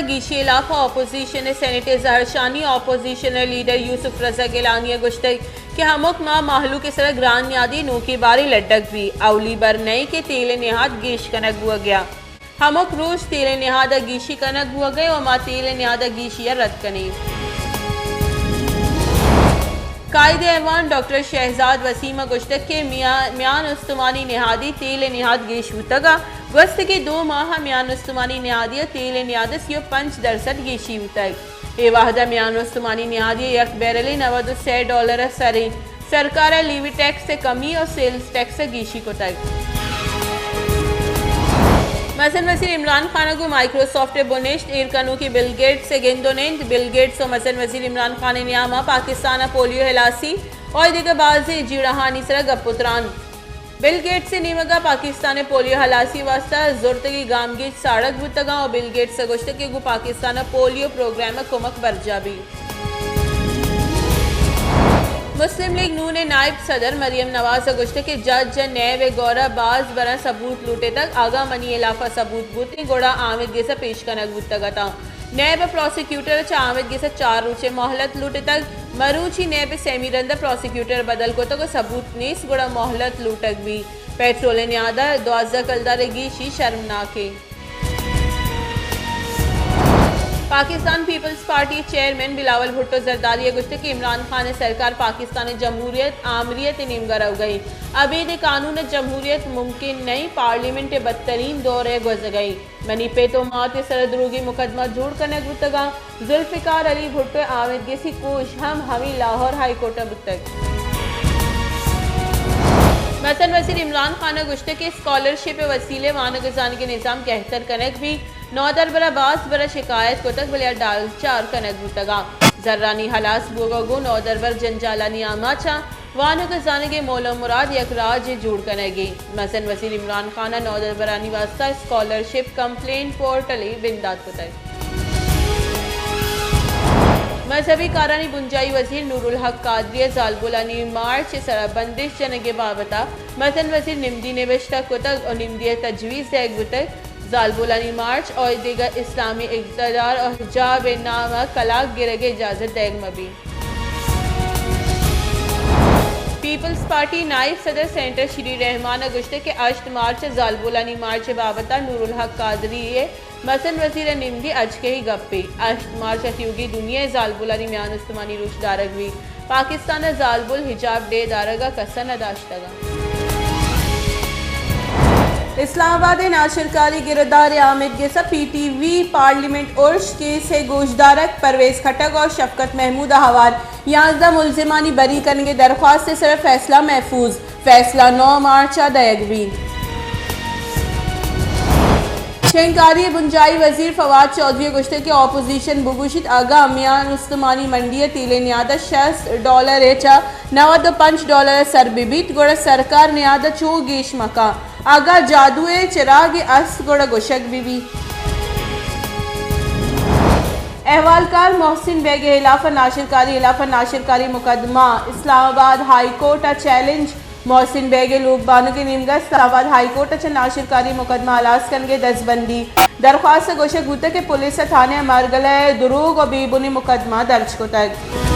گیشی ہلاف ءَ اپوزیشن ءِ سینیٹر زہرشانی ءُ اپوزیشن ءِ لیڈر یوسف رضا گیلانی ءَ گوشتگ کہ ہمک ماہ مہلوک ءِ سرا گران نیادی نوکیں بارے لڈگ بی، اولی بر نئے کہ تیل ءِ نہاد گیش کنگ بوگ ءَ، ہمک روچ تیل ءِ نہاد ءَ گیشی کنگ بوگ ءَ ءُ ما تیل ءِ نہاد ءَ گیشی ءَ رد کنیں۔ قائد ایوان ڈاکٹر شہزاد وسیم ءَ گوشتگ کہ میان، میان استمانی نہادی تیل ءِ نہاد گیش بوتگ ءُ گوستگیں دو ماہ ءَ میان استمانی نہادی ءَ تیل ءِ نہاد ءَ سی ءُ پنچ درسد گیشی بوتگ۔ اے وہد ءَ میان استمانی نہادی ءَ یک بیرل ءَ نود ءُ سے ڈالر ءِ سر اِنت۔ سرکار ءَ لیوی ٹیکس ءِ کمی ءُ سیلز ٹیکس ءِ گیشی کتگ۔ مزن وزیر عمران خان ءَ گوں مائیکروسافٹ ءِ بنشت ایر کنوکیں بل گیٹس ءِ گند ءُ نند۔ بل گیٹس ءُ مزن وزیر عمران خان ءِ نیام ءَ پاکستان ءَ پولیو ہلاسی ءُ دگہ بازیں جیڑہانی سرا گپ ءُ تران۔ بل گیٹس ءِ نیمگ ءَ پاکستان ءِ پولیو ہلاسی ءِ واستہ زرتگیں گامگیج ساڑگ بوتگ اَنت ءُ بل گیٹس ءَ گوشتگ کہ گوں پاکستان ءَ پولیو پروگرام ءَ کمک برجاہ بیت۔ مسلم لیگ نون ءِ نائب صدر مریم نواز ءَ گوشتگ کہ جج ءِ نیب ءِ گور ءَ باز براں ثبوت لوٹتگ، اگاں منی ہلاف ءَ ثبوت بوتیں گڑا آمید گس ءَ پیش کنگ بوتگ اتاں۔ نیب ءِ پراسیکیوٹر ءَ چہ آمید گس ءَ چار روچ ءِ مہلت لوٹتگ۔ مروچی نیب ءِ سیمی رند ءَ پراسیکیوٹر بدل کتگ ءُ ثبوت نیست گڑا مہلت لوٹگ بیت۔ پیٹرول ءِ نیاد ءَ دوازدہ کلدار ءِ گیشی شرمناک اِنت۔ پاکستان پیپلز پارٹی ءِ چیئرمین بلاول بھٹو زرداری ءَ گوشتگ کہ عمران خان ءِ سرکار پاکستان ءِ جمہوریت آمریت ءِ نیمگ ءَ روگ ءَ اِنت۔ ابید ءَ قانون ءِ جمہوریت ممکن نہ اِنت، پارلیمنٹ ءِ بدترین دور ءَ گوزگ ءَ اِنت۔ منی پت ءُ مات ءِ سرا دروگی مقدمہ جوڑ کنگ بوتگ اَنت۔ ذوالفقار علی بھٹو ءِ آمید گسی کوش ہم ہمے لاہور ہائی کورٹ ءَ بوتگ۔ مزن وزیر عمران خان ءَ گوشتگ کہ اسکالرشپ ءِ وسیلہ ءَ وانگ ءُ زانگ ءِ نظام گہتر کنگ بیت۔ نودربر ءَ باز بر ءَ شکایت کتگ بلے آ ڈالچار کنگ بوتگ اَنت۔ زرانی ہلاس بوگ ءَ گوں نودربر جنجالانی آماچ اَنت۔ وانگ ءُ زانگ ءِ مول ءُ مراد یک راجے جوڑ کنگ اِنت۔ مزن وزیر عمران خان ءَ نودربرانی واستہ اسکالرشپ کمپلینٹ پورٹلے بندات کتگ۔ مذہبی کارانی بنجاہی وزیر نورالحق قادری ءَ زالبولانی مارچ ءِ سرا بندش جنگ ءِ بابت ءَ مزن وزیر نمدی نبشتہ کتگ ءُ نمدی ءَ تجویز دئیگ بوتگ۔ زالبولانی مارچ ءُ دگہ اسلامی اقتدار ءُ حجاب ءِ نام ءَ کلاگ گرگ ءِ اجازت دئیگ مہ بیت۔ پیپلز پارٹی نائب صدر سینیٹر شیری رحمان ءَ گوشتگ کہ ہشت مارچ ءَ زالبولانی مارچ ءِ بابت ءَ نورالحق قادری ءِ مزن وزیر ءِ نمدی اچکہی گپے۔ ہشت مارچ ءَ تیوگیں دنیا ءِ زالبولانی میان استمانی روچ دارگ بیت۔ پاکستان ءَ زالبول حجاب ڈے دارگ ءَ کس ءَ نہ داشتگ اَنت۔ اسلام آباد ءِ ناشرکاری گردار ءِ آمید گس ءَ پی ٹی وی پارلیمنٹ ارش کیس ءِ گوشدارگ پرویز خٹک ءُ شفقت محمود ءَ ہوار یازدہ ملزمانی بری کنگ ءِ درخواست ءِ سر ءَ فیصلہ محفوظ۔ فیصلہ نو مارچ ءَ دئیگ بیت۔ شنگکاری ءِ بنجاہی وزیر فواد چوہدری ءَ گوشتگ کہ اپوزیشن بگوشیت، اگاں میان استمانی منڈی ءَ تیل ءِ نیاد ءَ شصت ڈالر ءَ چہ نود ءُ پنچ ڈالر ءَ سر بہ بیت، گڑا سرکار نیاد ءَ چو گیش مہ کن۔ اگاں جادو ءِ چراگے است، گڑا گوشگ بہ بیت۔ احوالکار محسن بیگ ءِ ہلاف ءَ ناشرکاری ہلاف ءَ ناشرکاری مقدمہ، اسلام آباد ہائی کورٹ ءَ چیلنج۔ محسن بیگ ءِ لوگ بانک ءِ نیمگ ءَ اسلام آباد ہائی کورٹ ءَ چہ ناشرکاری مقدمہ ہلاس کنگ ءِ دزبندی درخواست ءَ گوشگ بوتگ کہ پولیس ءَ تھانہ ءِ مارگلہ ءَ دروگ ءُ بے بنیں مقدمہ درج کتگ۔